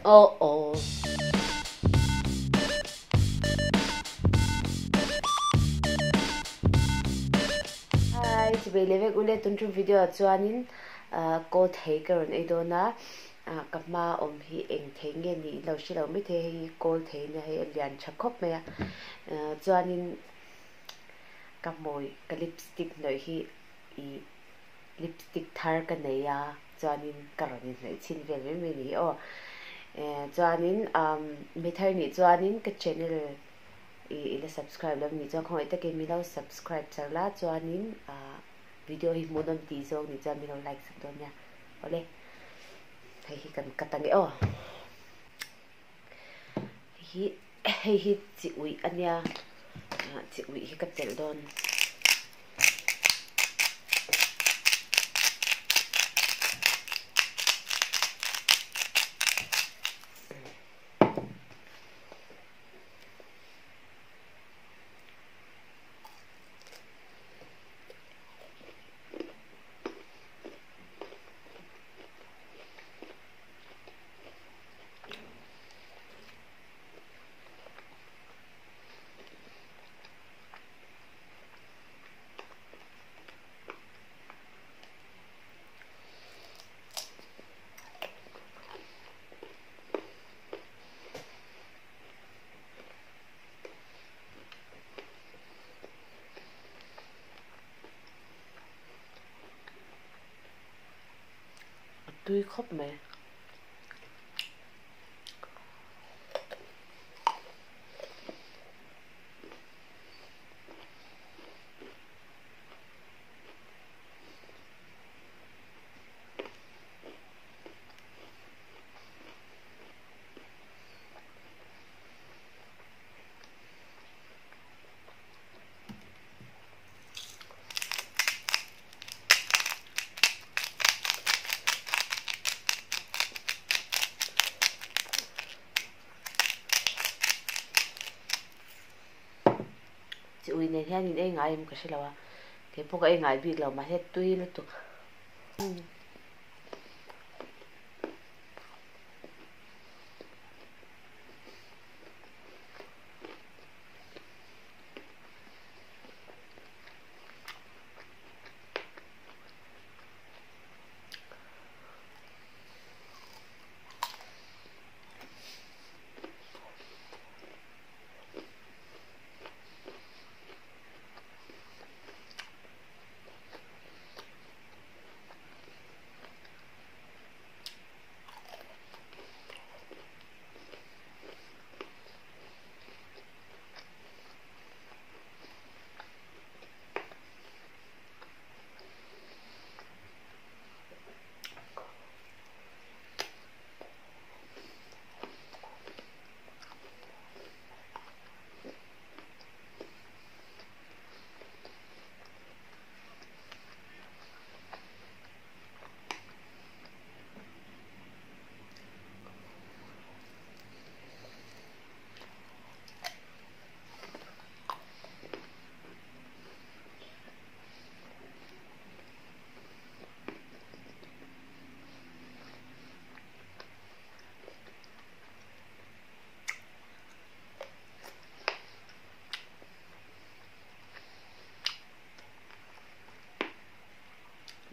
Aw aw. Hi chibei leh vek ule tun tum video ah chuanin kawl thei ka rawn ei dawn a ka hma awm hi eng thei nge ni lo hre lo mai thei hei hi kawl thei nia hei a lian tha khawp mai a chuanin ka hmui ka lipstick hnawih hi ih lipstick thar ka nei a chuanin ka rawn inhnawih chhin vel mai mai a ni hi aw. Chuanin mi thar nih chuanin ka channel i ila subscribe lo nih chuan khawngaih takin min lo subscribe char la chuanin video hi hmuhnawm tih zawng nih chuan min lo like sak dawn nia. Awle hei hi kan cut ang e aw. Hei hi hei hi chi uih a nia chi uih hi ka telh dawn. A tui khawp mai. Chi ui nen hian in ei ngai em ka hre lo a, kei pawh ka ei ngai bik lo mahse tui lutuk.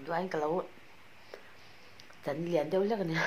Duain ka lo chan lian deuh hlek a nia.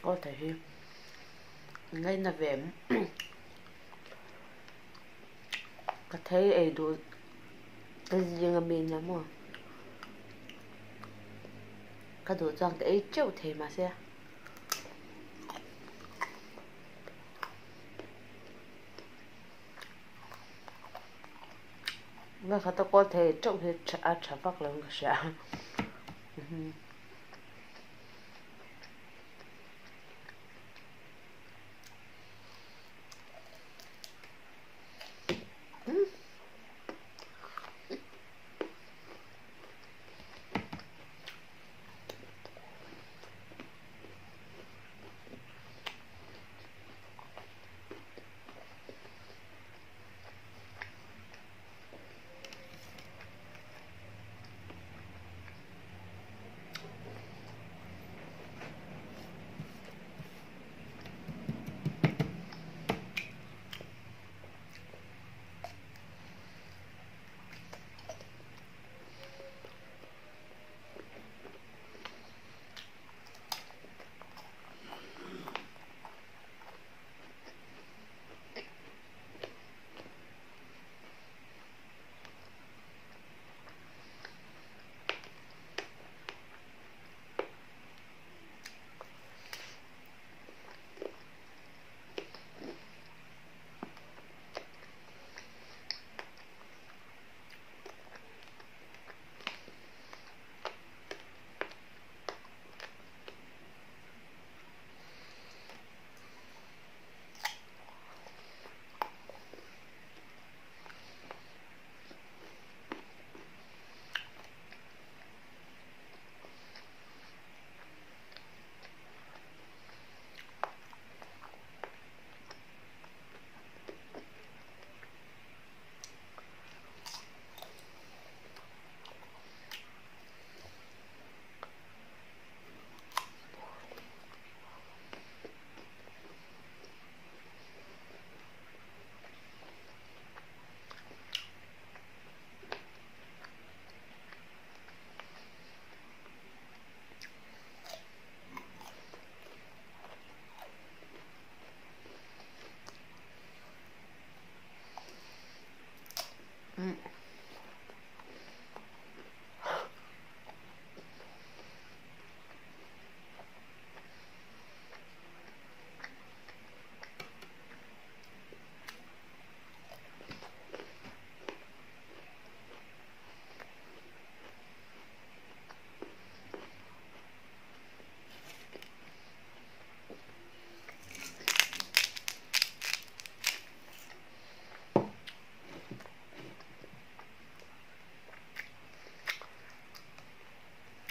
Kawlthei hi ngaina ve em? Ka thei ei duh te zing a mi nia maw? Ka duh chuan ka ei teuh thei mahse. Vekhat a kawl thei teuh hi a tha vak lo in ka hria.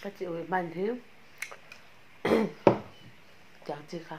Ka chi ui hman hi tiang chi kha.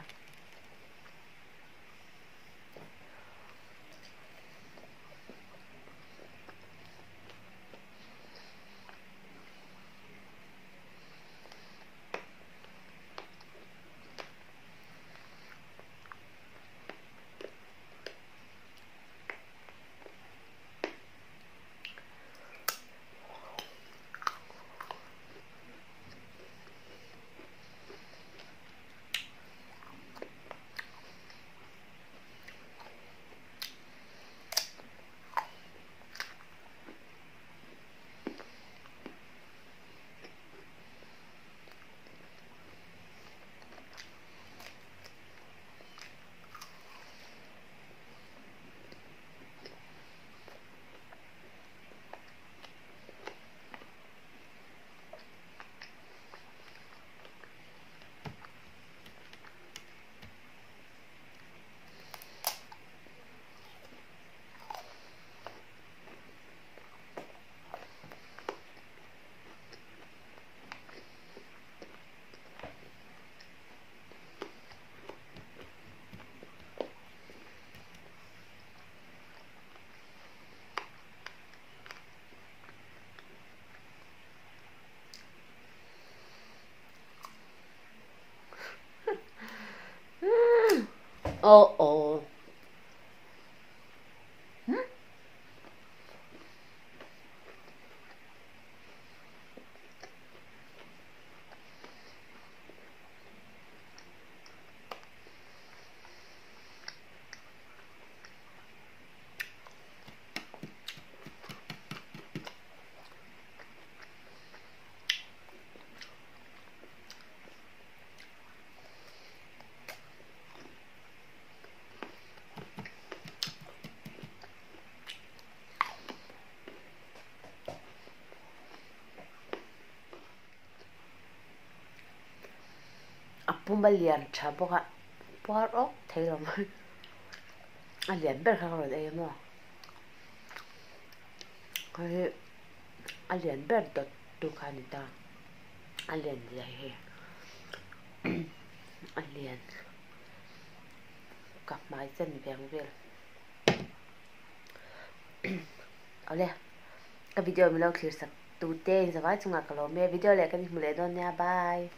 Oh oh. pum a lian tha bawk a puar awk thei lo mai a lian ber kha ka rawn ei a maw hei hi a lian ber dawt tu kha a ni ta a lian zia hi hei a lian ka hmai chen veng vel awle ka video min lo thlir sak tute in zavai chungah ka lawm e video leh kan inhmu leh dawn nia bye.